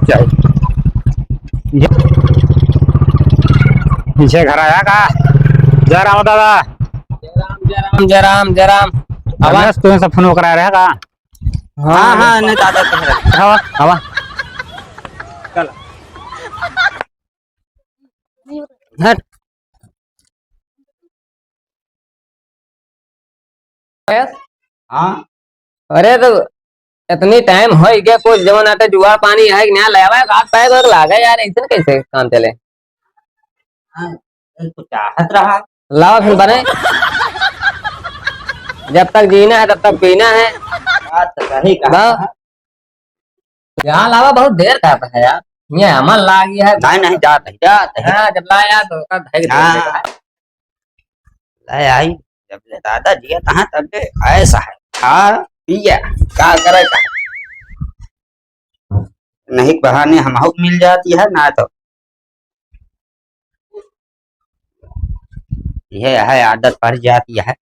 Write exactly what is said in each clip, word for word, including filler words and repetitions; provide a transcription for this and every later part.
चल। ये पीछे घर आया का? जय राम दादा। जय राम, जय राम, जय राम। आवाज तुम्हें सब फोन करा रहे का? हाँ, हाँ, नहीं दादा, कह रहे। आवा, आवा। चल। हट। हाँ। अरे तो इतनी टाइम हो गया, कुछ जवन आटे जुआ पानी है कि ना, ले आवा, हाथ पैर वैर लागे यार, ऐसे कैसे काम चले? हाँ, ये तो चाहत रहा। लावा फिर बने। जब तक जीना है, तब तक पीना है। बात तो सही कहा। बा-, यहाँ लावा बहुत देर का है यार। ये अमल लागी है। नहीं, नहीं, जात है, जात है। हाँ, जब लाया तो ओका धैर्य हाँ। धैर्य है। ले आई, जब ले दादा जिया तहाँ तब ले ऐसा है। खा, पिया, का करे का? नहीं बहाने हमहू मिल जाती है, ना तो यह है आदत पड़ जाती है।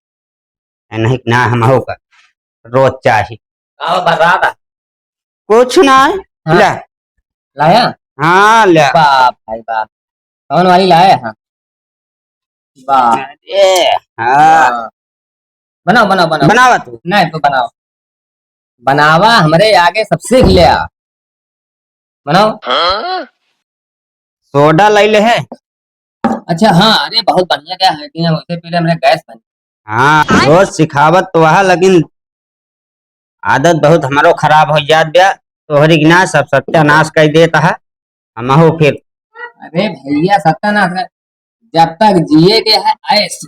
नहीं ना हमहू का रोज चाही। आओ बर्रादा। कुछ ना है। हाँ। ले। लाया? हाँ, ले। बाप भाई बाप। कौन वाली लाए हैं? वाह। अरे, हाँ। वाह। बनाओ, बनाओ, बनाओ। बनावा तू। नहीं, तू बनाओ। बनावा, हमरे आगे सब सीख लिया। बनाओ। सोडा लइ ले है। अच्छा, हाँ, अरे, बहुत बढ़िया क्या है कि हम उसे पी ले, हमरे गैस बनी। हाँ, रोज सिखावत तो वहा, लेकिन आदत बहुत हमरो खराब होइ जात बा। तोहरी के ना सब सत्यानाश कइ देत है। हमहू फिर अरे भैया, सत्यानाश है। जब तक जिए के है ऐश।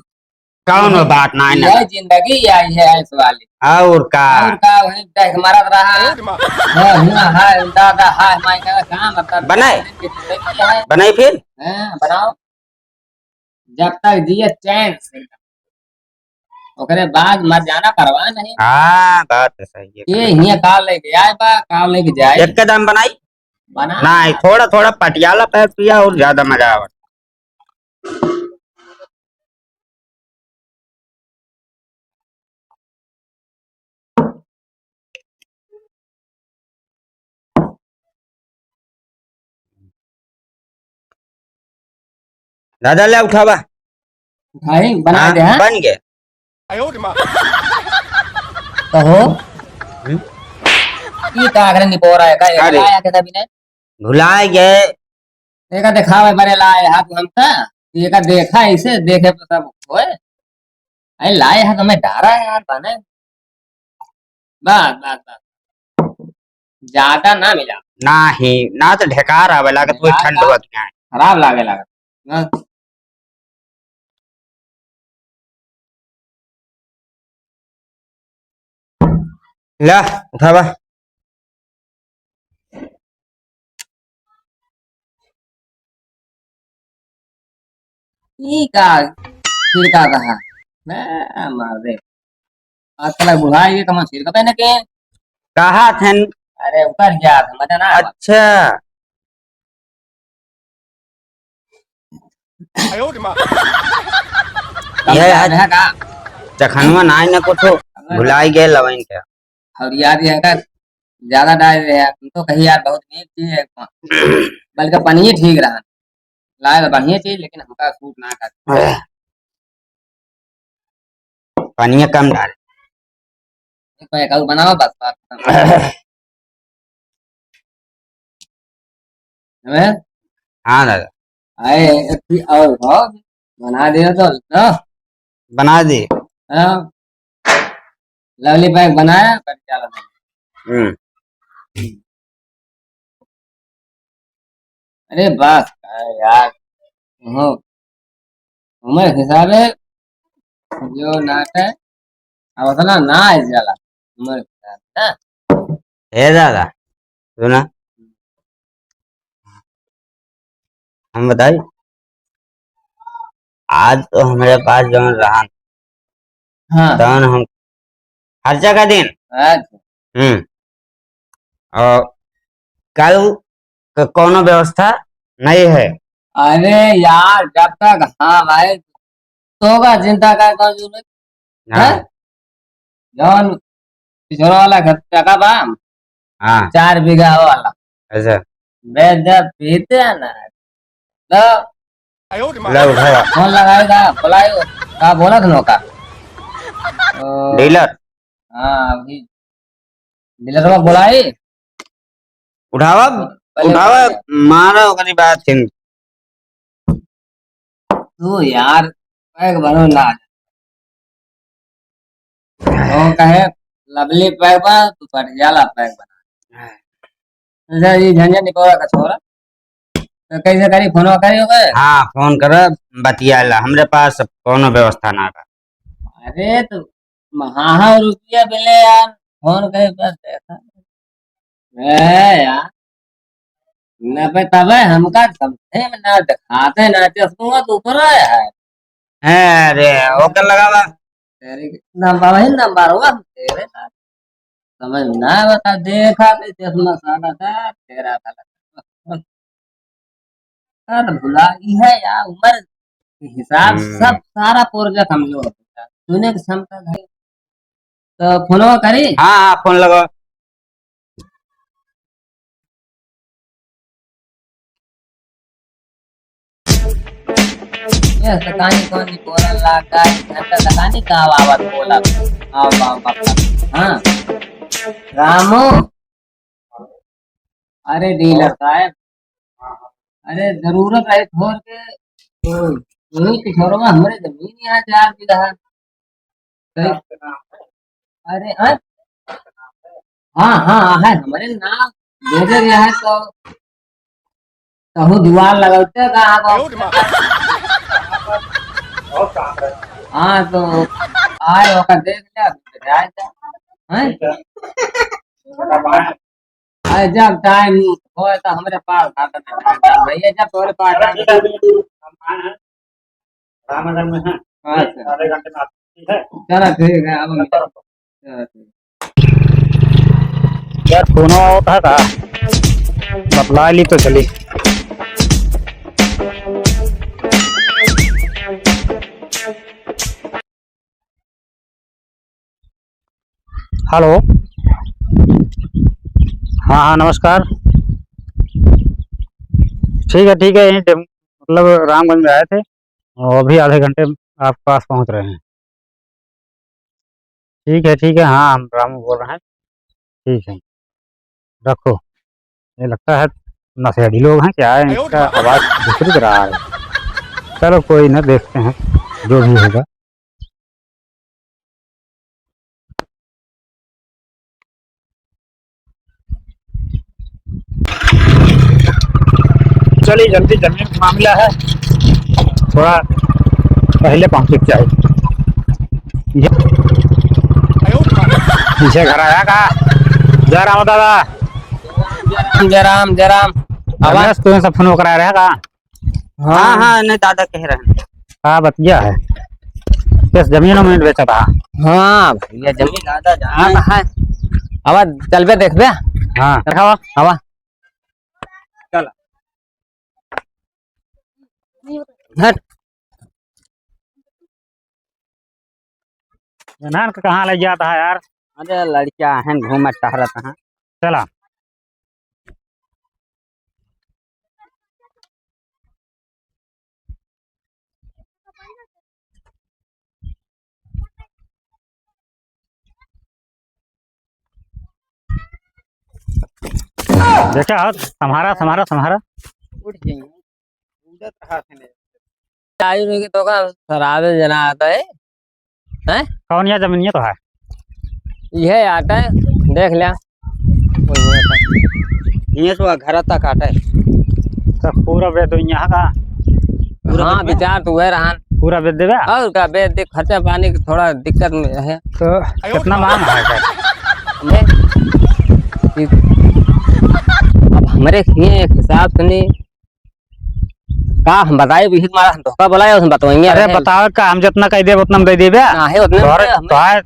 कौनो बात ना है ना। यह जिंदगी आई है ऐश वाली। और का? और का, वही देख मरत रहा। हाँ, हुआ है, दादा, हाय, माई का काम, अब तक बनाए? जिंदगी है। बनाई फिर? हाँ, बनाओ। जब तक जिए चैन से, ओकरे बाद मर जाना परवाह नहीं। हाँ, बात तो सही है। ये हियाँ का लेके आए बा, का लेके जाए? एक कदम बनाई। बना। नहीं, थोड़ा थोड़ा पटियाला पैक पिया और ज्यादा मजा आवा। दादा ले उठावा। उठाई, बना हाँ, दे, हाँ? बन गए। कहो। हम्म? ई का आखिर निपोरा है का? अरे। लाया के कभी नहीं? भुलाए गए। एका देखावे बरे लाए हा तू हमका। एका देखा ऐसे देखे तो सब होए। अरे लाए हा तो मैं डारा है यार बने। बस, बस, बस। ज्यादा ना मिला। ना ही, ना तो ढेकार आवे लागत, वही बेकार ठंड का होत है। खराब लागे लागत। बस। ला, उठावा। ई का छिड़का कहा? मैं मार दे। आजकल बुढ़ा ये कमा छिड़कते न के? कहा थन? अरे उतर गया था, मजा ना आवा। अच्छा। यह है का? चखनवा ना, ना कुछ भुलाई गए लवइन के। और यार, ये अगर ज्यादा डाल रहे हैं, हम तो कहीं यार बहुत नीक चीज है, बल्कि पनीर ठीक रहा, लाए बढ़िया चीज, लेकिन हमका सूट ना कर। पनिया कम डाल। एक पैक और बनाओ, बस बात खत्म। हमें? हाँ दादा। आए, एक भी और हो, बना दे तो, ना? बना दे। हाँ। लवली पैक बनाया, पर क्या लगा? हम्म। अरे बस, अरे यार, हो, उम्र हिसाबे जो नाटे, अब उतना ना आइ जाला, उम्र हिसाबे, ना? ए दादा, सुना, हम बताई, आज तो हमरे पास जौन रहन, हाँ। तौन हम खर्चा का दिन। अच्छा। हम्म। और कल क-, कौनो व्यवस्था नहीं है। अरे यार, जब तक, हाँ भाई, तो का चिंता का कौन जरूरत? हाँ। हैं? जौन पिछड़ा वाला घर टका बा, हाँ। चार बीघा वाला। अच्छा। बे जब पीते हैं ना, लो। लो, उठावा। फोन लगाई का, बोलाई, का बोला था नौका? ओ, डीलर। हाँ, अभी डीलरवा बोलाई। उठावा, पहले उठावा, बोलाई। मारा ओकरी बात सुन। तू यार, पैक बनो ना। तो कहे, लवली पैक बा, तू पटियाला पैक बना। अच्छा, ये झंझट निकोड़ा का छोरा। तो कैसे करी, फोनवा करी ओके? हाँ, फोन कर, बतियाला। हमरे पास कौनो व्यवस्था ना बा। अरे, तो महा रुपया मिले यार, फोन करे बस देखा। ए यार, न पे तबे हमका समझे में ना दिखाते ना, चश्मा तो ऊपर आया है। है रे, ओकर लगावा। तेरी नंबर ही नंबर हुआ तेरे साथ। समझ में ना बता, देखा तो चश्मा साला था, तेरा था। अरे भुला गई है यार, उम्र के हिसाब से हम्म। सब सारा प्रोजेक्ट हम लोग होता है। सुने की क्षमता है। तो फोनवा करी? हाँ, हाँ, फोन लगावा। ये सतानी कौन सी बोला लागा, घंटा सतानी का आवाज बोला। आओ, आओ, आओ, आओ। हाँ। रामू। अरे डीलर साहब, अरे जरूरत है फोन के, तो वही किशोरवा हमरे जमीन यहाँ चार बीघा। तो अरे, हाँ? हाँ, हाँ, है, हमरे नाम भेजे गया है, तो कहूँ दीवार लगौते का आप? हाँ, तो आए ओकर देख ले, जाए जा। हैं? अरे, जब टाइम होए तो हमरे पास आ, तो भैया, जब तोरे पास आ। रामनगर में है। हाँ, सर। आधे घंटे में आते हैं, ठीक है? चला, ठीक है, अब हम, चला, ठीक। यार, फोन आवत है का? बतला ली तो चली। हेलो। हाँ, हाँ, नमस्कार। ठीक है, ठीक है, यहीं पे, मतलब, रामगंज में आए थे और अभी आधे घंटे में आपके पास पहुँच रहे हैं। ठीक है, ठीक है, हाँ, हम रामू बोल रहे हैं। ठीक है, रखो। ये लगता है नशेड़ी लोग हैं क्या है, इनका आवाज दूसरी तरह आ रही है। चलो कोई ना, देखते हैं जो भी होगा। चलिए जल्दी, जमीन का मामला है, थोड़ा पहले पहुंचे के चाहिए। ये पीछे घर आया का? जय राम दादा। जय राम, जय राम। आवाज तो सब फोन करा रहा का? हाँ, हाँ, नहीं, दादा कह रहे हैं। हाँ, बतिया है। किस जमीन उमीन बेचा था? हाँ, भैया, जमीन दादा जाना है। अब चलबे देखबे। हाँ। दिखावा, आवा। चल। हट। जनान के कहाँ ले जाता है यार? अरे लड़किया हैं, घूमत टहरत हैं। चला। देखा हो, सम्हारा, सम्हारा, सम्हारा। उठ गई। उड़त रहा थे ने। चाय में के तो का शराबे जना आता है? हैं? कौन या जमीनिया तो है? यह आटा है, देख लिया। ये तो घर तक आटा है। तो पूरा बे तो यहाँ का? पूरा हाँ, बे तो विचार तो वह रहन। पूरा बेच देबे? और का, बेच दे, खर्चा पानी की थोड़ा दिक्कत में है। तो कितना मांग है सर? हमरे, कि-, अब हमरे किए एक हिसाब से नहीं, का हम बताए, यही मारा हम धोखा बोला है, हम बतवाएंगे अरे रहे। बताओ का, हम जितना कह देब उतना हम दे देबे। ना है उतने तोहरे, में हमें तोहरे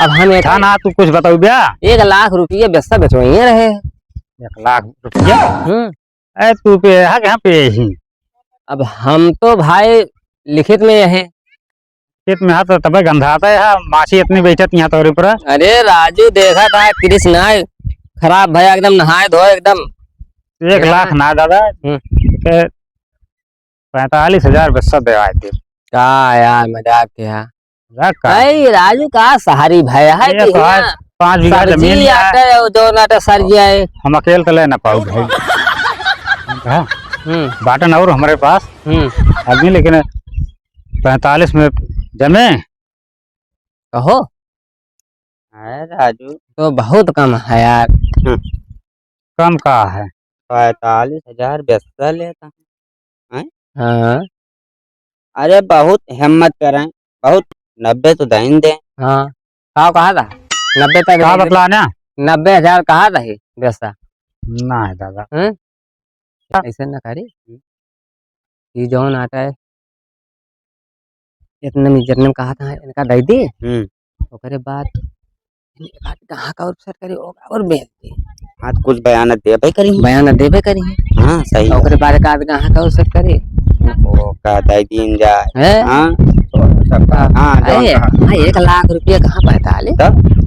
अब हम एक था ना, तू कुछ बताऊ बे। एक लाख रुपये बेस्ता बेचवाइए रहे। एक लाख रुपया? हम्म। ए, तू पे है, कहाँ पे ही? अब हम तो भाई लिखित में है। खेत में हाथ तबे गंधाता है, हाँ, माछी इतनी बैठत यहाँ तोरे ऊपर। अरे राजू, देखा था कृष्ण आए, खराब भया एकदम, नहाए धोए एकदम। एक लाख ना दादा, हम्म। के पैंतालीस हजार बेस्सा देवाए थे। का यार, मजाक किया। मजाक का? अरे राजू, का सहारी भय है ये कि तो है, ना? पाँच बीघा सब्जी जमीन है। आटे, जो नाटे सर गया है। हम अकेले तो ले ना पाऊ भाई। हाँ। हम्म। बाटन और हमारे पास हम्म। आदमी, लेकिन पैंतालीस में जमे। कहो। है राजू। तो बहुत कम है यार। हम्म। कम का है? पैंतालीस हजार बेस्सा लेता है। हैं? हाँ। अरे बहुत हिम्मत करें, बहुत नब्बे तो दइन दे। हाँ। का कहा था? नब्बे तक का दे दे। बतला ना? नब्बे हजार कहा था ही बेस्सा। ना है दादा। हैं? ऐसे ना करी। ये जौन आटा है, इतने में जतने में कहा था, इनका दे दी। हम्म। ओकरे बाद एक आध गाहक और set करी, और, और बेच दी। हाँ, तो कुछ बयाना देबे करी। बयाना देबे करी। हाँ, सही है। ओकरे बाद एक आध गाहक और set करी। ओ, का दे दीन जाए। हैं? हाँ, तो सबका, हाँ, हाँ, जौन अरे, कहा। हाँ, एक लाख रुपया कहाँ पैंतालीस? तब?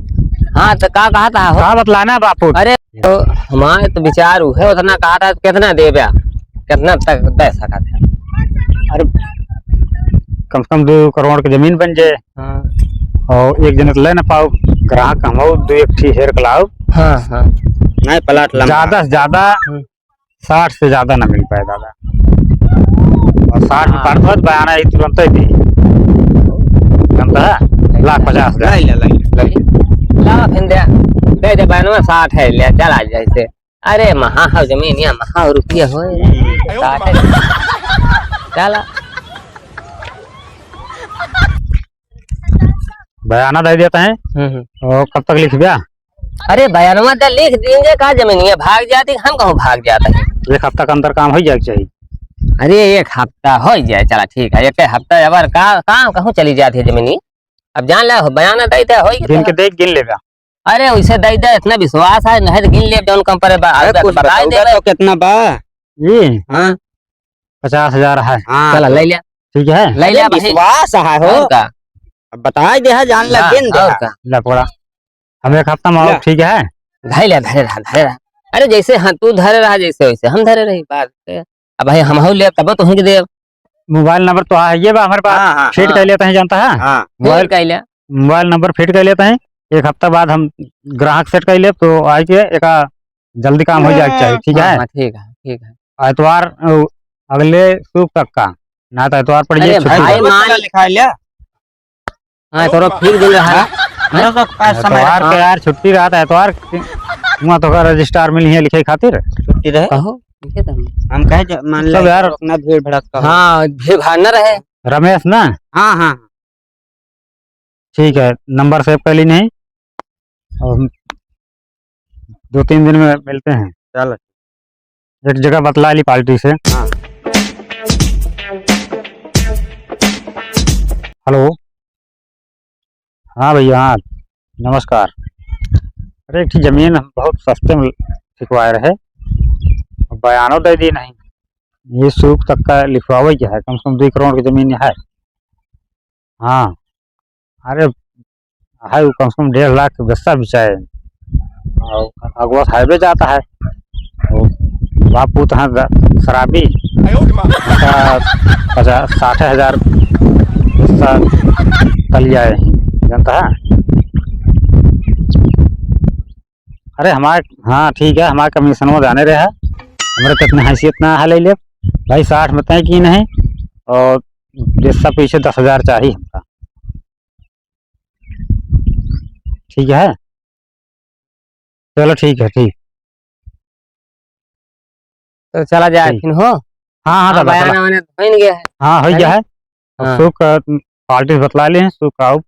हाँ, तो का कहा था हो? का बतलाना बापू? अरे, तो हमारे तो विचार उ है, उतना कहा था, कितना देबे, कितना तक दे सकत है? अरे, कम से कम दो करोड़ के जमीन बन जाए। हाँ। और एक जने तो ले ना पाओ, ग्राहक हम दो एक ठी हेर के लाओ। हाँ, हाँ। नहीं, plot लंबा। ज्यादा से ज्यादा हम्म। साठ से ज्यादा ना मिल पाए दादा। और साठ में हाँ। पड़त बयाना ही तुरंत ही दी। जानता है? लाख पचास हजार। लाई ले, लाई ले, लाई ले। लावा फिर दे, दे दे बयाना साठ है, ले चला जाए से। अरे, महा हो जमीन या महा हो रुपया हो, हम्म। साठ है। चला। बयाना दे देता है। हम्म, हम्म। और कब तक लिख गया? अरे, बयानवा तो लिख देंगे, का जमीनिया भाग जाती, हम कहूँ भाग जाता है। एक हफ्ता के अंदर काम हो जाए के चाहिए। अरे, एक हफ्ता हो जाए, चला ठीक है, एक हफ्ता अबर का काम कहूँ चली जाती है जमीनी। अब जान ले, बयाना दे दे, हो गिन के देख, गिन लेगा। अरे, वैसे दे दे, इतना विश्वास है, नहीं तो गिन ले, जौन कम पड़े बा, अरे, आज कुछ बताई बताऊंगा देबे। तो कितना बा? ये? हाँ। पचास हजार है। हाँ, चला, तो ले ले। ठीक है? ले ले अरे, भाई। विश्वास है हो। और का? अब बताई दे है, जान ले, हाँ, गिन दे और है। का? ले पकड़ा। हम एक हफ्ता में आओ, ले। ठीक है? धरे ले, धरे रहा, धरे रहा। अरे, जैसे हाँ, तू धरे रहा, जैसे वैसे हम धरे रही, बात है। अब भाई, हम हो ले, तब तो ही दे। मोबाइल नंबर तो है, ये बा हमारे पास। हाँ, हाँ, feed हाँ। कर लेते हैं, जानता है? हाँ। Feed मोबाइल, कर ले। मोबाइल नंबर feed कर लेते हैं। एक हफ्ता बाद हम ग्राहक set कर ले, तो आके एका जल्दी काम हो जाए के चाहिए, ठीक हाँ, है? हाँ, ठीक है, ठीक है। एतवार, अ, अगले शुक तक का, ना तो एतवार पड़ जाए, अरे छुट्टी भाई, हो। मान लिखा लिया। हाँ, तो फिर दिन रहा। हाँ? मेरा तो का समय एतवार रहा। के यार छुट्टी रहता है, एतवार के, वहाँ तो का रजिस्ट्रार मिली है लिखे खातिर। छुट्टी रहे? कहो, ठीक है तो। हम कहे जो, मान सब ले, यार। उतना भीड़ भड़क का हो। हाँ, भीड़ भाड़ ना रहे। रमेश ना? हाँ, हाँ। ठीक है, नंबर save कर ली नहीं, और हम दो तीन दिन में मिलते हैं। चलो। एक जगह बतला ली पार्टी से। हाँ। हेलो। हाँ भैया, हाँ, नमस्कार। अरे, एक ठे जमीन हम बहुत सस्ते में ठिकवाए रहे, बयानो दे दी नहीं। ये शुक तक का लिखवावे के है, कम से कम दो करोड़ की जमीन है। हाँ, अरे, है वो कम से कम डेढ़ लाख के बेस्सा बिचाए। और अगवा highway जाता है। वो बाप पूत हैं ग-, शराबी। उनका पचास, साठ हजार बेस्सा तलिया है, जानता है? अरे हमारे, हाँ, ठीक है, हमारे कमीशनवा जाने रहे है, हमरे तो इतना हैसियत ना है, ले ले भाई, साठ में तय की नहीं, और बेस्सा पीछे दस हजार चाहिए हमका, ठीक है? चलो, ठीक है, ठीक। तो चला जाए ठीक। फिर हो। हाँ, हाँ, हाँ, दादा, बयाना चला। वाना तो बन गया है। हाँ, हो है गया ना? है। अब हाँ। शुक, अ, पार्टी से बतला ले हैं, शुक आओ।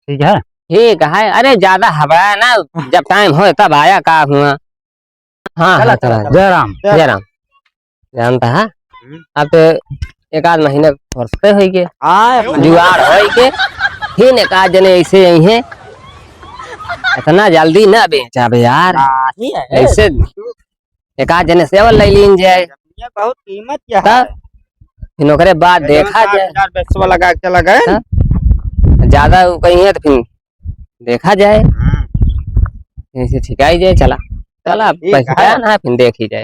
ठीक है? ठीक है। अरे, ज्यादा हबड़ा ना, जब टाइम होए तब आया का हुआ। हाँ, चला, हाँ, चला, चला। चला। जय राम। जय राम। जानता है? हम्म। अब तो एक आध महीने फुर्सते होई के। हाँ, जुगाड़ होई के। फिर एक आध जने ऐसे यही हैं। इतना जल्दी ना बेचा बे यार। नहीं है। ऐसे एक आध जने से और ले लीन जाए। ये बहुत कीमत क्या तब है? फिर ओकरे बाद ये देखा जौन जाए। साठ हजार बेसवा लगा के चला गए। तब ज्यादा वो कहीं है तो फिर देखा जाए। हाँ। ऐसे ठिकाई जाए, चला। चला, ठीक पैसा है। ना है, फिर देखी जाए।